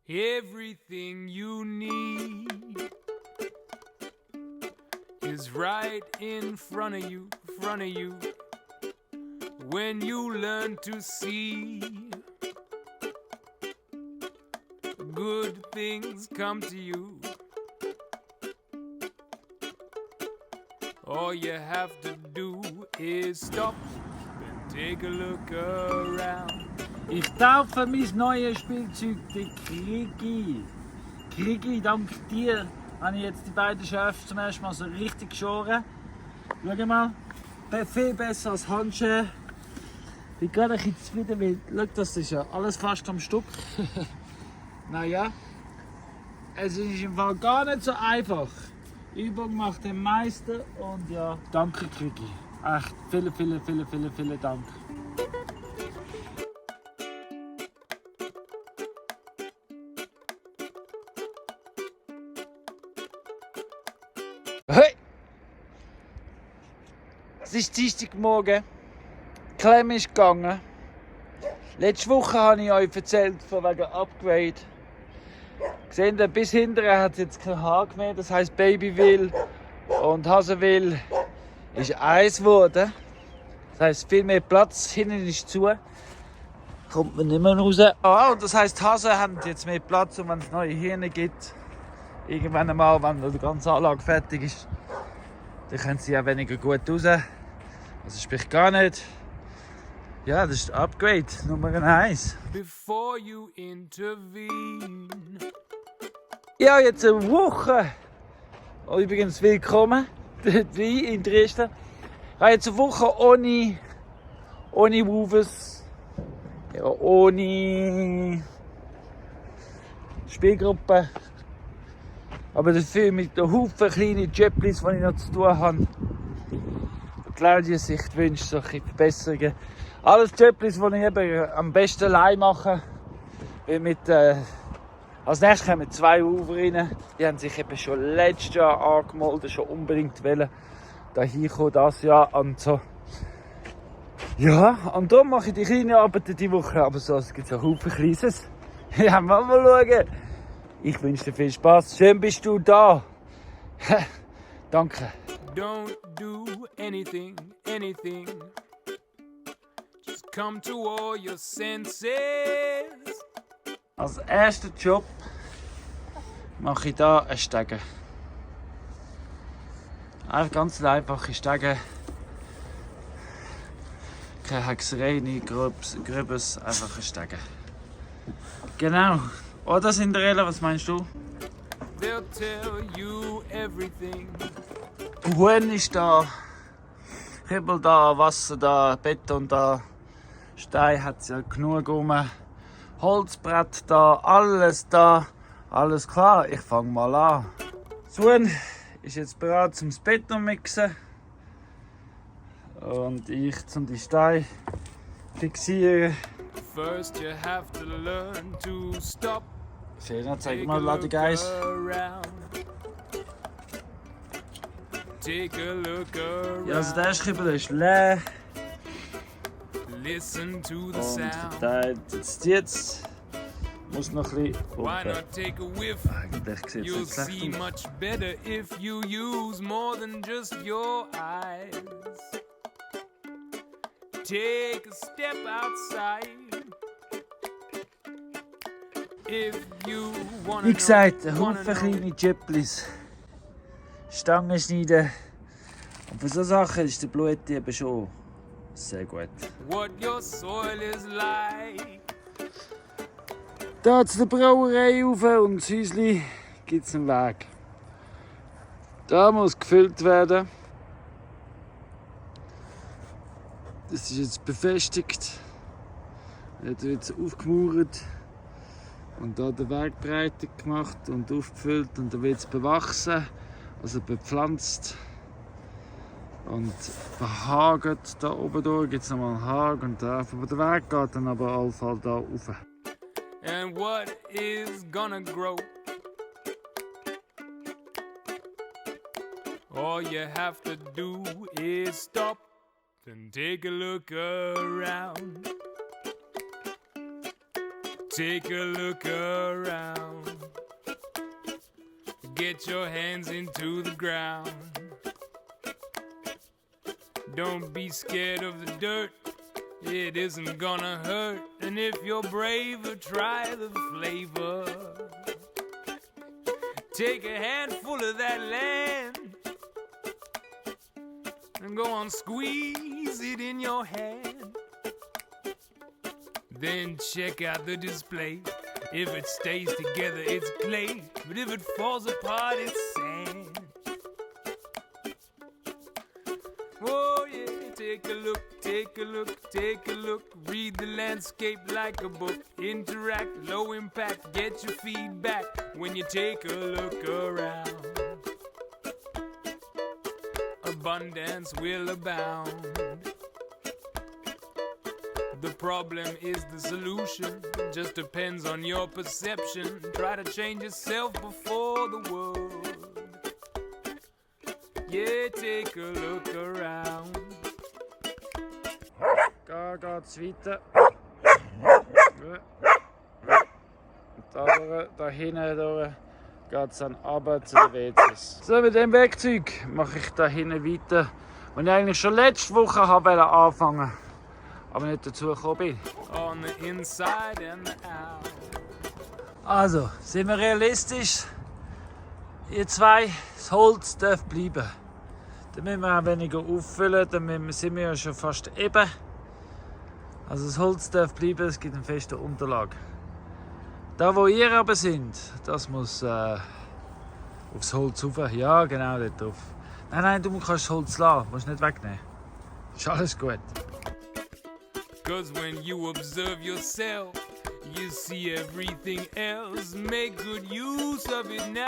Everything you need is right in front of you, when you learn to see. Good things come to you. All you have to do is stop and take a look around. Ich taufe mein neues Spielzeug, den Krigi. Krigi, dank dir habe ich jetzt die beiden Schäfte zum ersten Mal so richtig geschoren. Schau mal, viel besser als Handschuhe. Ich bin gerade ein bisschen zufrieden, weil schau, das ist ja alles fast am Stück. Naja, es ist im Fall gar nicht so einfach. Übung macht den Meister und ja, danke Krigi. Echt, vielen Dank. Hey! Es ist Dienstagmorgen. Die Klemme ist gegangen. Letzte Woche habe ich euch erzählt von wegen Upgrade. Seht ihr, bis hinterher hat es jetzt kein Haar mehr. Das heisst Babyville und Hasenville ist eins geworden. Das heisst viel mehr Platz. Hinten ist zu. Kommt man nicht mehr raus. Und das heisst Hasen haben jetzt mehr Platz und wenn es neue Hirne gibt, irgendwann einmal, wenn die ganze Anlage fertig ist, dann können sie auch weniger gut raus. Also sprich gar nicht. Ja, das ist Upgrade Nummer 1. Before you intervene. Ja, jetzt eine Woche. Oh, übrigens willkommen wie in Dresden. Ich habe jetzt eine Woche ohne Wolves, ja, ohne Spielgruppe. Aber dafür mit einem Haufen kleinen Jobs, die ich noch zu tun habe. Claudia sich wünscht solche Verbesserungen. Alles Jobs, die ich eben am besten allein mache. Als nächstes kommen 2 Uferinnen. Die haben sich eben schon letztes Jahr angemeldet, schon unbedingt wollen. Dahin kommen das Jahr und so. Ja, und darum mache ich die kleinen Arbeiten diese Woche. Aber so, es gibt so einen Haufen Kleines. Ja, mal schauen. Ich wünsche dir viel Spaß. Schön bist du da. Danke. Don't do anything. Just come to all your senses. Als erster Job mache ich hier einen Stegen. Einfach ganz einfache Stegen. Keine Hexerei, nichts Gröbes, einfach ein Stegen. Genau. Oder Cinderella, was meinst du? They'll tell you everything. Huhn ist da, Kibbel da, Wasser da, Beton da, Stein hat es ja genug rum, Holzbrett da, alles klar. Ich fange mal an. Das Huhn ist jetzt bereit zum Beton mixen und ich zum die Steine fixieren. First you have to learn to stop. Schön, zeig mal, Lady Guys. Take a look around. Ja, also der Kibbel ist leer. Listen to the Und sound. verteilt jetzt. Muss noch ein bisschen Why runter. not take a whiff? Eigentlich sieht es You'll nicht schlecht see aus. much better if you use more than just your eyes. Take a step outside. If you wanna Wie gesagt, know, ein wanna Haufen know. kleine Jöpplis. Stangen schneiden. Und für so Sachen ist der Blut eben schon sehr gut. What your soil is like. Da zu der Brauerei rauf und das Häuschen gibt es einen Weg. Da muss gefüllt werden. Das ist jetzt befestigt. Jetzt wird es aufgemauert. Und da der Weg breiter gemacht und aufgefüllt. Und dann wird es bewachsen, also bepflanzt. Und behagert. Da oben durch gibt es nochmal einen Hag. Und da, aber der Weg geht dann aber allfall da rauf. And what is gonna grow? All you have to do is stop and take a look around. Take a look around. Get your hands into the ground. Don't be scared of the dirt. It isn't gonna hurt. And if you're braver, try the flavor. Take a handful of that land and go on, squeeze it in your hand. Then check out the display. If it stays together, it's clay. But if it falls apart, it's sand. Oh yeah, take a look, take a look, take a look. Read the landscape like a book. Interact, low impact, get your feedback when you take a look around. Abundance will abound. The problem is the solution. Just depends on your perception. Try to change yourself before the world. Yeah, take a look around. Da geht's weiter. Da hinten durch geht's dann runter zu den WCs. So, mit dem Werkzeug mache ich da hinten weiter. Und ich eigentlich schon letzte Woche anfangen, aber nicht dazu gekommen bin. On the inside and the out. Also, sind wir realistisch? Ihr zwei, das Holz darf bleiben. Dann müssen wir auch weniger auffüllen, dann sind wir ja schon fast eben. Also das Holz darf bleiben, es gibt eine feste Unterlage. Da wo ihr aber sind, das muss aufs Holz rauf. Ja, genau, dort drauf. Nein, du kannst das Holz lassen, musst nicht wegnehmen. Ist alles gut. 'Cause when you observe yourself, you see everything else. Make good use of it now.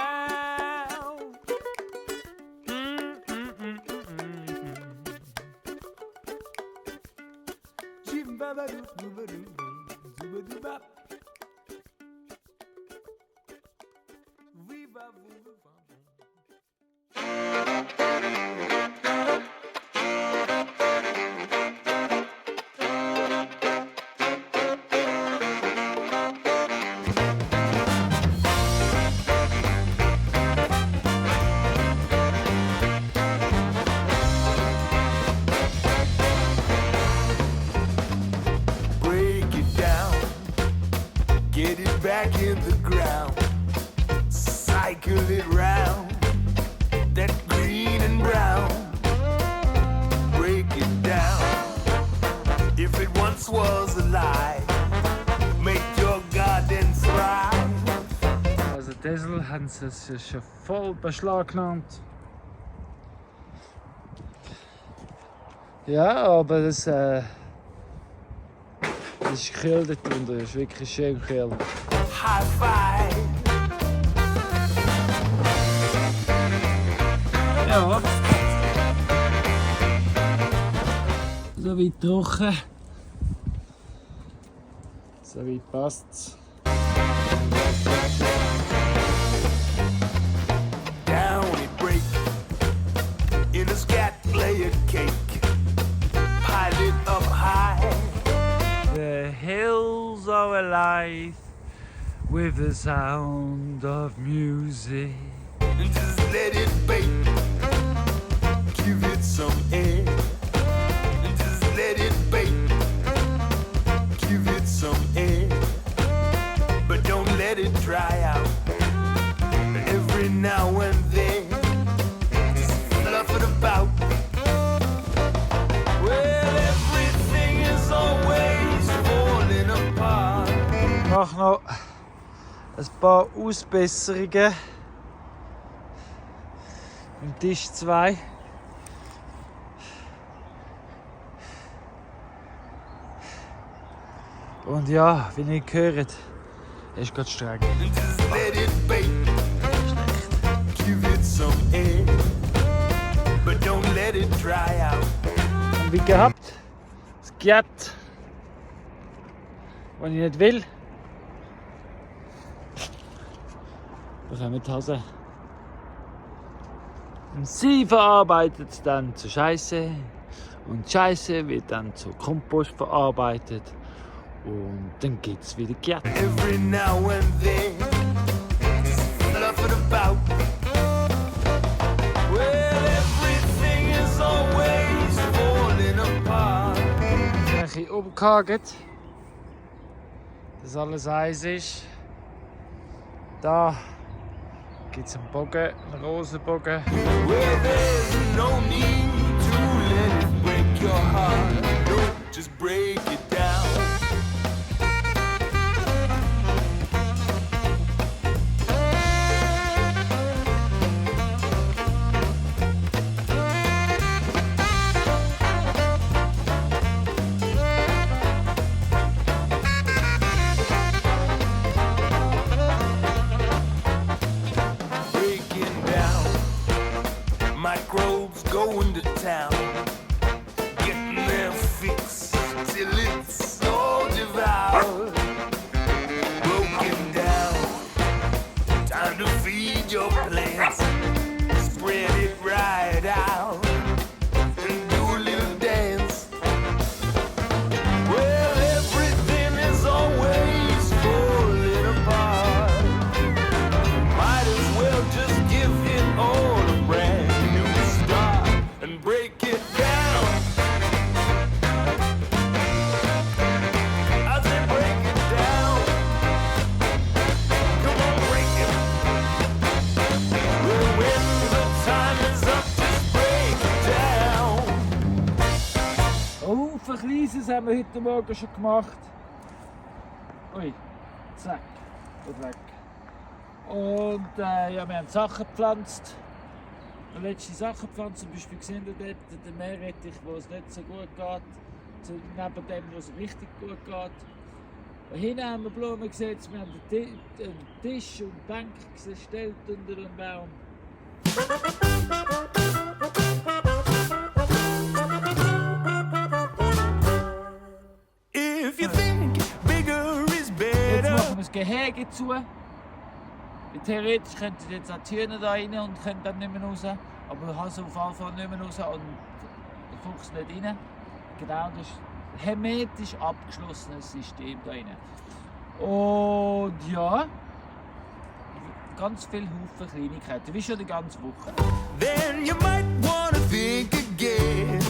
Get it back in the ground, cycle it round, that green and brown. Break it down, if it once was alive, make your garden thrive. Also Diesel haben sie es schon voll beschlagnahmt. Ja, aber das ist kühl dort drunter, das ist wirklich schön kühl. High five. Ja. So weit trocken. So weit passt's. Down it break, in a scat layer cake, pile it up high. The hills are alive with the sound of music. And just let it bake, give it some air. And just let it bake, give it some air. But don't let it dry out. Every now and then, just fluff it about. Well, everything is always falling apart. Ich mache noch ein paar Ausbesserungen im Tisch 2. Und ja, wie ihr hört, ist gerade streng. And just let it bake, give it some air. But don't let it dry out. Und wie gehabt, das Giat, was ich nicht will, bekommen die Hase. Und sie verarbeitet es dann zu Scheiße und Scheiße wird dann zu Kompost verarbeitet Und dann gibt's wieder Giat. Every now and then, just fluffing about. Well, everything is always falling apart. Ich bin ein bisschen umgehakt, dass alles eins ist. Da gibt es einen Bogen, einen Rosenbogen. Well, there's no need to let it break your heart. Don't just break it down. Breaking down. Microbes going to town. Getting their fix till it's all devoured. Broken down. Time to feed your plants. Spread it right out. And do a little dance. Well, everything is always falling apart. Might as well just give it all a brand new start and break it down. I say break it down. Come on, break it. Well, when the time is up, just break it down. Oh, Verkleises haben wir heute Morgen schon gemacht. Ui, zack, geht weg. Und ja, wir haben Sachen gepflanzt. Die letzte Sachen gepflanzt, zum Beispiel gesehen dort den Meerrettich, wo es nicht so gut geht, neben dem, wo es richtig gut geht. Hinten haben wir Blumen gesetzt, wir haben einen Tisch und Bank gestellt unter dem Baum. If you think bigger is Jetzt better. machen wir das Gehege zu. Theoretisch könnten jetzt auch die Hühner da rein und können dann nicht mehr raus. Aber du hast auf jeden Fall nicht mehr raus und der Fuchs nicht rein. Genau, das ist ein hermetisch abgeschlossenes System da rein. Und ja, ganz viele Haufen Kleinigkeiten, wie schon die ganze Woche. Then you might wanna think again.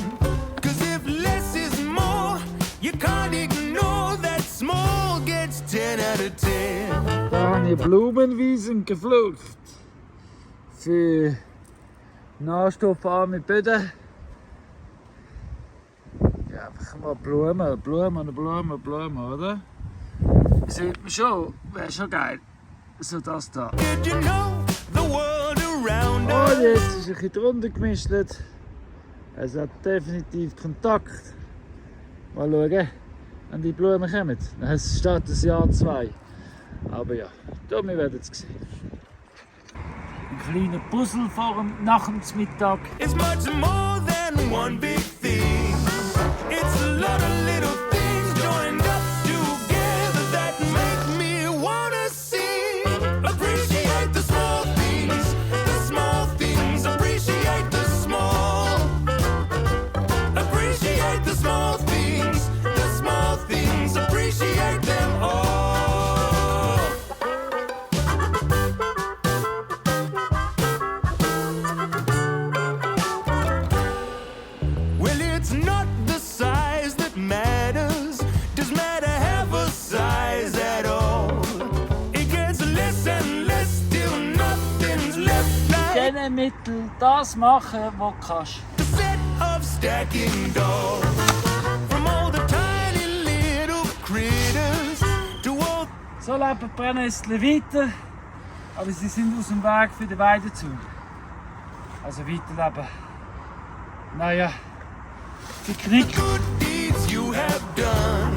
'Cause if less is more, you can't ignore that small gets 10 out of 10. Da habe ich Blumenwiesen gepflückt. Für nährstoffarme Böden. Ja, einfach mal Blumen, oder? Sieht man schon, wäre schon geil. So das da. Did you know the world around Oh, us? jetzt ist ein bisschen drunter gemischt. Es hat definitiv Kontakt. Mal schauen, wenn die Blumen kommen. Es steht das Jahr 2. Aber ja, da, wir werden es sehen. Ein kleiner Puzzle nach dem Mittag. It's much more than one big thing. It's a lot of little things joined up together that make me wanna sing. Appreciate the small things, the small things. Appreciate the small. Appreciate the small things, the small things. Appreciate them all. Well, it's not the size that matters. Does matter have a size at all? It gets less and less till nothing's left like Diesen Mittel das machen, was du kannst. a set of stacking dolls. From all the tiny little critters to all So leben die Brennnesseln weiter, aber sie sind aus dem Weg für den Weidezug. Also weiterleben. Naja, die the Knick. good deeds you have done.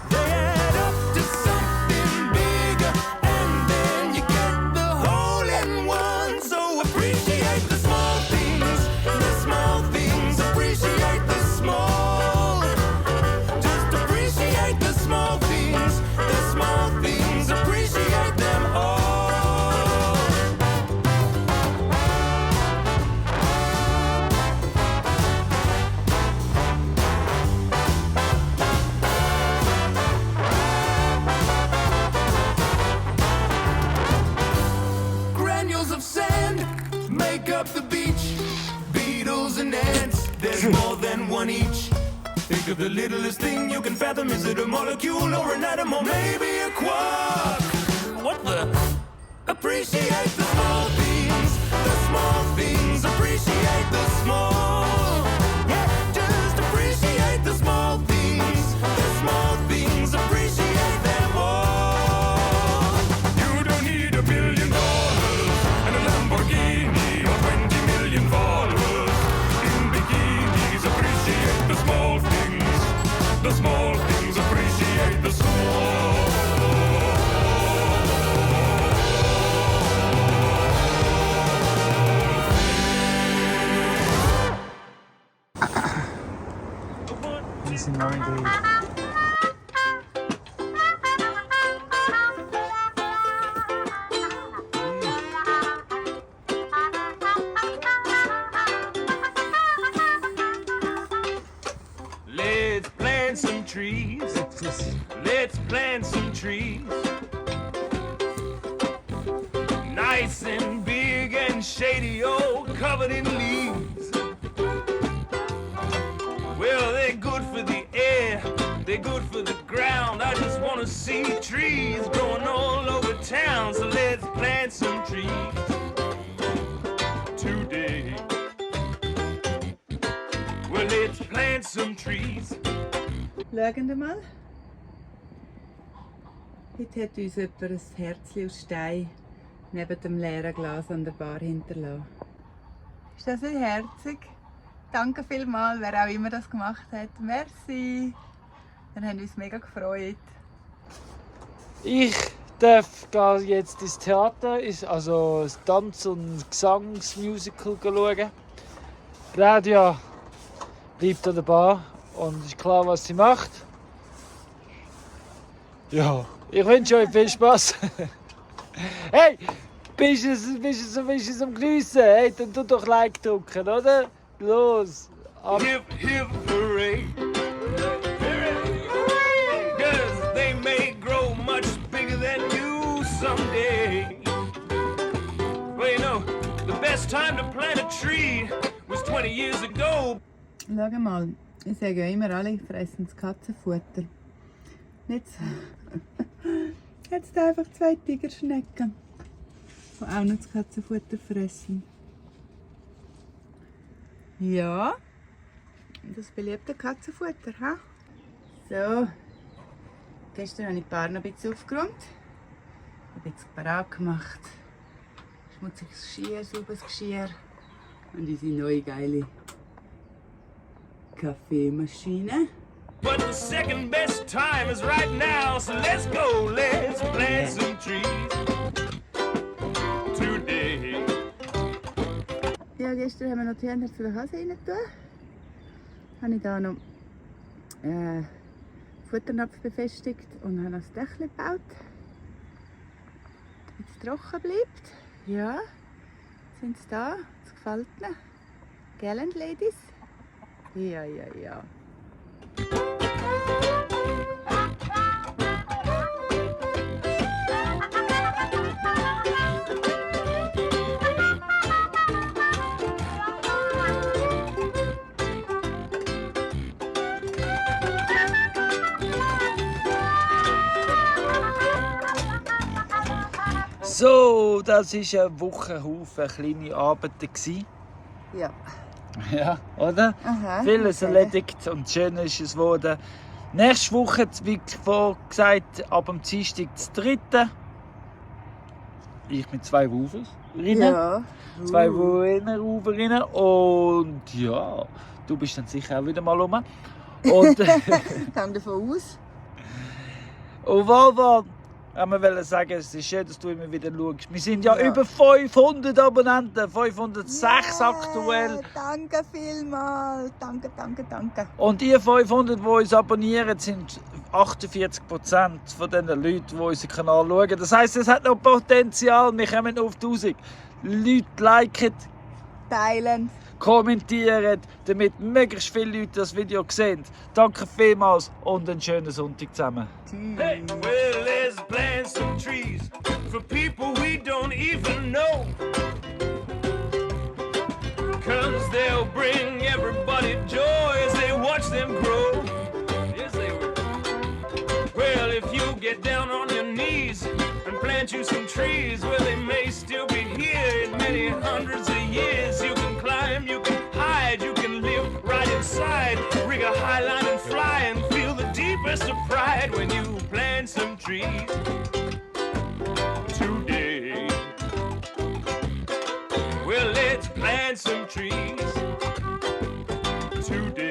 They add up to something bigger, and then you get the whole in one. So appreciate the small things, the small things. Appreciate the small. Just appreciate the small things, the small things. Appreciate them all. and ants, there's more than one each. Think of the littlest thing you can fathom. Is it a molecule or an atom or maybe a quark? What the? Appreciate the small things. The small things. Appreciate the small. Yeah, just appreciate the small things. The small things. Appreciate them all. You don't need $1 billion and a Lamborghini or 20 million followers in bikinis. Appreciate the small things. The small things. Appreciate the small. Sind noch in der Let's plant some trees. Let's plant some trees. Nice and big and shady, all covered in leaves. Well, they're good for the air, they're good for the ground. I just want to see trees growing all over town. So let's plant some trees today. Well, let's plant some trees. Schauen mal. Heute hat uns jemand ein Herzchen aus Stein neben dem leeren Glas an der Bar hinterlassen. Ist das nicht herzig? Danke vielmals, wer auch immer das gemacht hat. Merci. Wir haben uns mega gefreut. Ich darf jetzt ins Theater, also das Tanz- und Gesangsmusical schauen. Claudia bleibt an der Bar und ist klar, was sie macht. Ja, ich wünsche euch viel Spaß. Hey, bist du es am Geniessen? Hey, dann tu doch Like drücken, oder? Los! Ab. Hip, hip, hooray. Cause they may grow much bigger than you someday. Well, you know, the best time to plant a tree was 20 years ago. Schau mal, ich sage ja immer, alle fressen das Katzenfutter. Jetzt, jetzt einfach 2 Tigerschnecken, die auch noch das Katzenfutter fressen. Ja, das beliebte Katzenfutter, ha? So, gestern habe ich die Bar noch ein bisschen aufgeräumt, ein bisschen parat gemacht. Schmutziges Geschirr, sauberes Geschirr und unsere neue geile Kaffeemaschine. But the second best time is right now, so let's go, let's plant some trees today. Ja, gestern haben wir noch die Hände zu der Hase rein getan. Habe ich da noch Futternapf befestigt und habe noch das Dächchen gebaut, damit es trocken bleibt. Ja, jetzt sind sie da. Das gefällt ihnen. Gell, Ladies? Ja, ja, ja. So, das war ein Wochenhaufen kleine Arbeiten. Ja. Ja, oder? Aha, Vieles okay. erledigt und schön ist es geworden. Nächste Woche, wie vorgesagt, ab dem Dienstag das 3. Ich mit 2 Wufers. Ja. 2 Wuferinnen. Und ja, du bist dann sicher auch wieder mal rum. Und Ich gehe davon aus. und Valva, wir wollen sagen, es ist schön, dass du immer wieder schaust. Wir sind ja über 500 Abonnenten, 506 aktuell. Danke vielmals. Danke. Und ihr 500, die uns abonnieren, sind 48% von den Leuten, die unseren Kanal schauen. Das heisst, es hat noch Potenzial. Wir kommen auf 1000. Leute liken, Teilen. kommentieren, damit möglichst viele Leute das Video sehen. Danke vielmals und einen schönen Sonntag zusammen. Hey, well, let's plant some trees for people we don't even know. 'cause they'll bring everybody joy as they watch them grow. Yes, they will. Well, if you get down on your knees and plant you some trees, well, they may still be here in many hundreds of years. You can climb, you can hide, you can live right inside, rig a high line and fly and feel the deepest of pride when you plant some trees today. Well, let's plant some trees today.